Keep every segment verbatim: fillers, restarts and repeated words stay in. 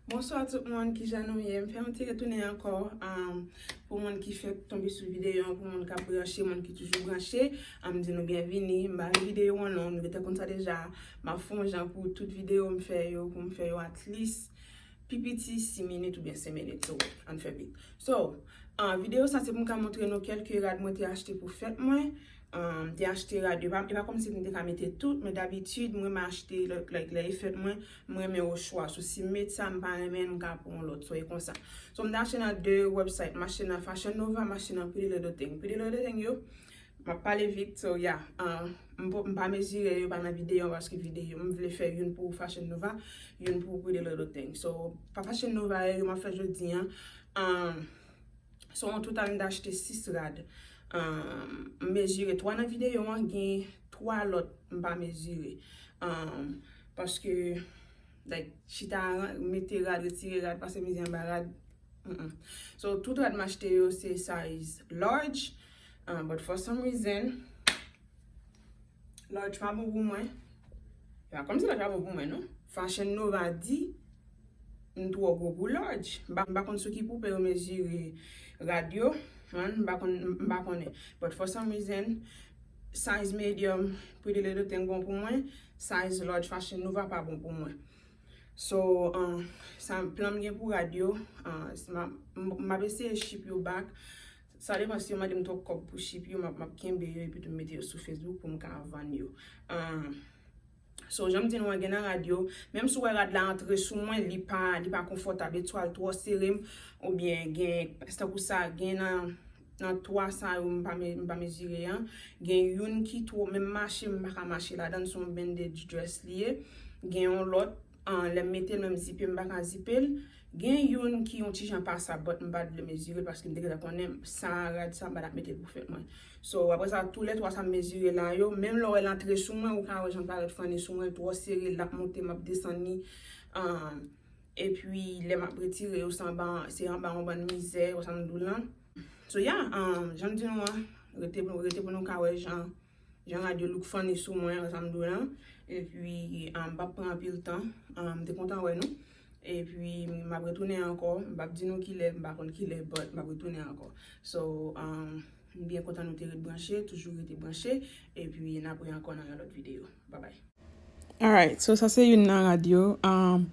Bonswa tout moun, kijan nou ye? M fè yon ti retounen ankò, um, pou moun ki fèk tonbe sou videyo an, pou moun k ap branche, moun ki toujou branche, um, m di nou byenvini. M pa vle videyo an long, nou gentan konn sa deja. M ap fè yon jan pou tout videyo m fè yo, pou m fè yo at least pi piti sis minit oubyen senk minit, so, ann fè vit. So, uh, videyo sa se pou m ka montre nou kèlke rad mwen te achte pou fèt mwen. Um, te achte rad yo. E pa, e pa kòmsi m te ka mete tout, men dabitid, mwen m achte, like, lè e fèt mwen, m renmen ochwa. So, si m met sa, m pa renmen, m ka pran yon lòt. So, e konsa. So, m te achte nan de website. M achte nan Fashion Nova, m achte nan Pretty Little Thing. Pretty Little Thing yo, m ap pale vit, so, yeah. Um, m po- m pa mezire yo, pa nan videyo, paske videyo, m vle fè youn pou Fashion Nova, youn pou Pretty Little Thing. So, pa Fashion Nova yo, yo m ap fè jodi an. Um, So, an total, m te achte sis rad. Um, m mezire twa nan videyo an, gen twa lòt m pa mezire. Um, paske, like, chita ran- mete rad, retire rad, pase mizè anba rad. Mm-mm. So, tout rad m achte yo, se size large. Um, but for some reason, large pa bon pou mwen. E pa kòmsi large pa bon pou mwen, non. Fashion Nova di m twò gwo pou large. M pa, m pa konn sou ki poupe yo mezire rad yo. Man, m pa konn, m pa konnen. But for some reason, size medium Pretty Little Thing bon pou mwen. Size large Fashion Nova pa bon pou mwen. So, um, sa plan m gen pou rad yo, uh, m ap, m, m ap eseye ship yo back. Sa depann si yo mande m twòp kòb pou ship yo, m ap, m ap kenbe yo epi tou m mete yo sou Facebook pou m ka vann yo. Um, so, jan m di nou an, gen nan rad yo, menm si w wè rad la antre sou mwen, li pa, li pa konfòtab, etwal twò sere m, oubyen gen, tankou sa, gen nan, nan twa sa yo m pa me- m pa mezire an, gen youn ki twò, menm mache, m pa ka mache ladan l, se yon bandage dress li ye. Gen yon lòt, an, lè m mete l, menm zipe, m pa ka zipe l. Gen youn ki yon ti jan pasab, but m pa t vle mezire l paske m te gentan konnen sa rad sa m pa t ap mete l pou fèt mwen. So, apre sa, tou lè twa sa m mezire la yo, menm lè w wè l antre sou mwen, ou ka wè jan l parèt fanni sou mwen, l twò sere, l ap monte, m ap desann li. Um, epi, lè m ap retire yo, se anba, se anba yon bann mizè, wè sa m di w lan. So, yeah, um, jan m di nou an, rete pou, rete pou nou ka wè jan, jan rad yo look fanni sou mwen, wè sa m di w lan. Epi, um, m p ap pran anpil tan. Um, m te kontan wè nou. Epi, m ap retounen ankò. M p ap di nou kilè, m pa konn kilè, but m ap retounen ankò. So, um, m byen kontan nou te ret branche, toujou rete branche. Epi, n ap wè ankò nan yon lòt videyo. Bye bye. Alright, so sa se youn nan rad yo. Um,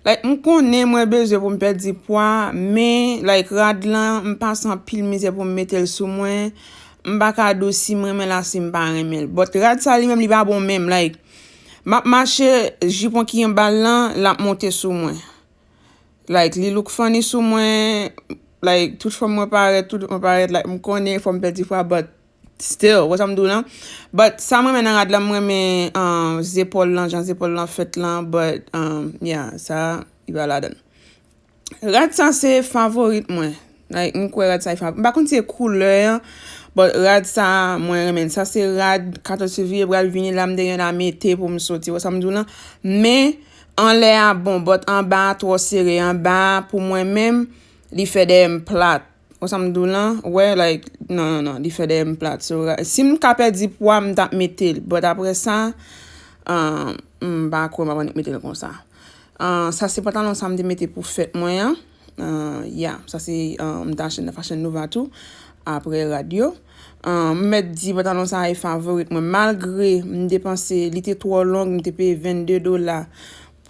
like, m konnen mwen bezwen pou m pèdi pwa, men, like, rad lan, m pase anpil mizè pou m mete l sou mwen. M pa ka di w si m renmen l a si m pa renmen l. But rad sa li menm, li pa bon menm. Like, m ap mache, jipon ki anba l lan, l ap monte sou mwen. Like, li look funny sou mwen. Like, tout fòm mwen parèt, tout mwen parèt. Like, m konnen fò m pèdi pwa, but still, wè sa m di w lan. But sa m renmen nan rad la, m renmen, um, zepòl lan, jan zepòl lan fèt lan, but, um, yeah, sa, li pa ladan l. Rad sa se favorit mwen. Like, m kwè rad sa e favori. M pa konn si se koulè an, but rad sa, mwen renmen l. Sa se rad katòz fevriye pral vini la, m te gen la mete pou m soti. Wè sa m di w lan? Men, anlè a bon, but anba a twò sere. Anba a, pou mwen menm, li fè dèyè m plat. Wè sa m di w lan? Wè, like, non, non, non, li fè dèyè m plat. So, ra- si m ka pèdi pwa, m t ap mete l. But apre sa, um, m pa kwè m ap annik mete l konsa. Uh, sa se pantalon sa m te mete pou fèt mwen an. Uh, yeah, sa se, uh, m te achte nan Fashion Nova tou. Apre rad yo. Uh, m mèt di pantalon sa e favorit mwen. Malgre m depanse, li te twò long, m te peye vennde dola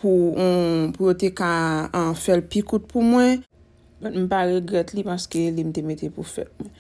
pou, um, pou yo te ka, uh, fè l pi kout pou mwen. But m pa regrèt li paske li m te mete pou fèt mwen.